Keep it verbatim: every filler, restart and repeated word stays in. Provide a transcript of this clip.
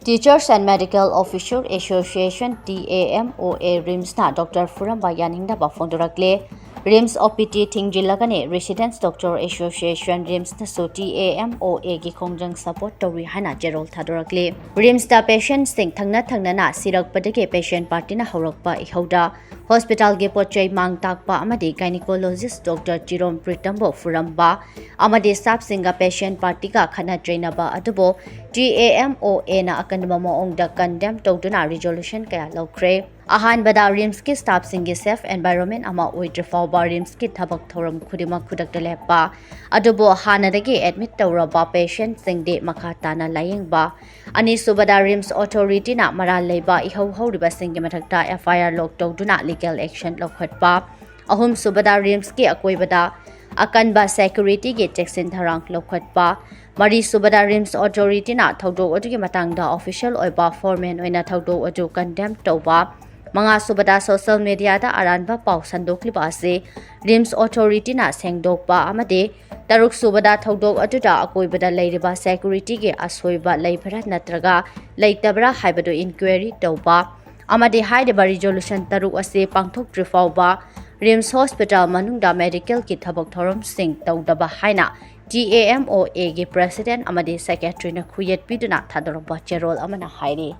Teachers and Medical Officer Association, T A M O A, RIMSꯅ doctor ꯐꯨꯔꯝꯕ ꯌꯥꯅꯤꯡꯗꯕ ꯐꯣꯡꯗꯣꯔꯛꯂꯦ꯫ RIMS OPT ꯊꯤꯡꯖꯤꯜꯂꯒꯅꯤ Residents Doctor Association, RIMSꯅꯁꯨ T A M O Aꯒꯤ ꯈꯣꯡꯖꯪ support ꯇꯧꯔꯤ ꯍꯥꯏꯅ ꯆꯦꯔꯣꯜ ꯊꯥꯗꯣꯔꯛꯂꯤ꯫ RIMSꯇ patientꯁꯤꯡ ꯊꯪꯅ ꯊꯪꯅꯅ ꯁꯤꯔꯛꯄꯗꯒꯤ patient partyꯅ ꯍꯧꯔꯛꯄ ꯏꯍꯧꯗ hospitalꯒꯤ ꯄꯣꯠꯆꯩ ꯃꯥꯡ ꯇꯥꯛꯄ ꯑꯃꯗꯤ gynecologist ꯗꯣꯛꯇꯔ ꯆꯤꯔꯣꯝ ꯄ꯭ꯔꯤꯇꯝꯕꯨ ꯐꯨꯔꯝꯕ ꯑꯃꯗꯤ staffꯁꯤꯡꯒ patient partyꯒ ꯈꯠꯅ ꯆꯩꯅꯕ ꯑꯗꯨꯕꯨ T A M O Aꯅ ꯑꯀꯟꯕ ꯃꯑꯣꯡꯗ condemn ꯇꯧꯗꯨꯅ resolution ꯀꯌꯥ ꯂꯧꯈ꯭ꯔꯦ꯫ ꯑꯍꯥꯟꯕꯗ RIMSꯀꯤ staffꯁꯤꯡꯒꯤ safe environment ꯑꯃ ꯑꯣꯏꯗ꯭ꯔꯤ ꯐꯥꯎꯕ RIMSꯀꯤ ꯊꯕꯛ ꯊꯧꯔꯝ ꯈꯨꯗꯤꯡꯃꯛ ꯈꯨꯗꯛꯇ ꯂꯦꯞꯄ, ꯑꯗꯨꯕꯨ ꯍꯥꯟꯅꯗꯒꯤ admit ꯇꯧꯔꯕ patientꯁꯤꯡꯗꯤ ꯃꯈꯥ ꯇꯥꯅ ꯂꯥꯌꯦꯡꯕ, ꯑꯅꯤꯁꯨꯕꯗ RIMS authorityꯅ ꯃꯔꯥꯜ ꯂꯩꯕ ꯏꯍꯧ ꯍꯧꯔꯤꯕꯁꯤꯡꯒꯤ ꯃꯊꯛꯇ F I R log ꯇꯧꯗꯨꯅ legal action ꯂꯧꯈꯠꯄ, ꯑꯍꯨꯝꯁꯨꯕꯗ RIMSꯀꯤ ꯑꯀꯣꯏꯕꯗ ꯑꯀꯟꯕ securityꯒꯤ ꯆꯦꯛꯁꯤꯟ ꯊꯧꯔꯥꯡ ꯂꯧꯈꯠꯄ, ꯃꯔꯤꯁꯨꯕꯗ RIMS authorityꯅ ꯊꯧꯗꯣꯛ ꯑꯗꯨꯒꯤ ꯃꯇꯥꯡꯗ official ꯑꯣꯏꯕ formal ꯑꯣꯏꯅ ꯊꯧꯗꯣꯛ ꯑꯗꯨ condemn ꯇꯧꯕ, ꯃꯉꯥꯁꯨꯕꯗ social mediaꯗ ꯑꯔꯥꯟꯕ ꯄꯥꯎ ꯁꯟꯗꯣꯛꯂꯤꯕ ꯑꯁꯤ RIMS authorityꯅ ꯁꯦꯡꯗꯣꯛꯄ ꯑꯃꯗꯤ ꯇꯔꯨꯛꯁꯨꯕꯗ ꯊꯧꯗꯣꯛ ꯑꯗꯨꯗ ꯑꯀꯣꯏꯕꯗ ꯂꯩꯔꯤꯕ securityꯒꯤ ꯑꯁꯣꯏꯕ ꯂꯩꯕ꯭ꯔꯥ ꯅꯠꯇ꯭ꯔꯒ ꯂꯩꯇꯕ꯭ꯔꯥ ꯍꯥꯏꯕꯗꯨ inquiry ꯇꯧꯕ ꯑꯃꯗꯤ ꯍꯥꯏꯔꯤꯕ resolution ꯇꯔꯨꯛ ꯑꯁꯤ ꯄꯥꯡꯊꯣꯛꯇ꯭ꯔꯤ ꯐꯥꯎꯕ RIMS hospital ꯃꯅꯨꯡꯗ medicalꯒꯤ ꯊꯕꯛ ꯊꯧꯔꯝꯁꯤꯡ ꯇꯧꯗꯕ ꯍꯥꯏꯅ T A M O Aꯒꯤ president ꯑꯃꯗꯤ secretaryꯅ ꯈꯨꯌꯦꯠ ꯄꯤꯗꯨꯅ ꯊꯥꯗꯣꯔꯛꯄ ꯆꯦꯔꯣꯜ ꯑꯃꯅ ꯍꯥꯏꯔꯤ꯫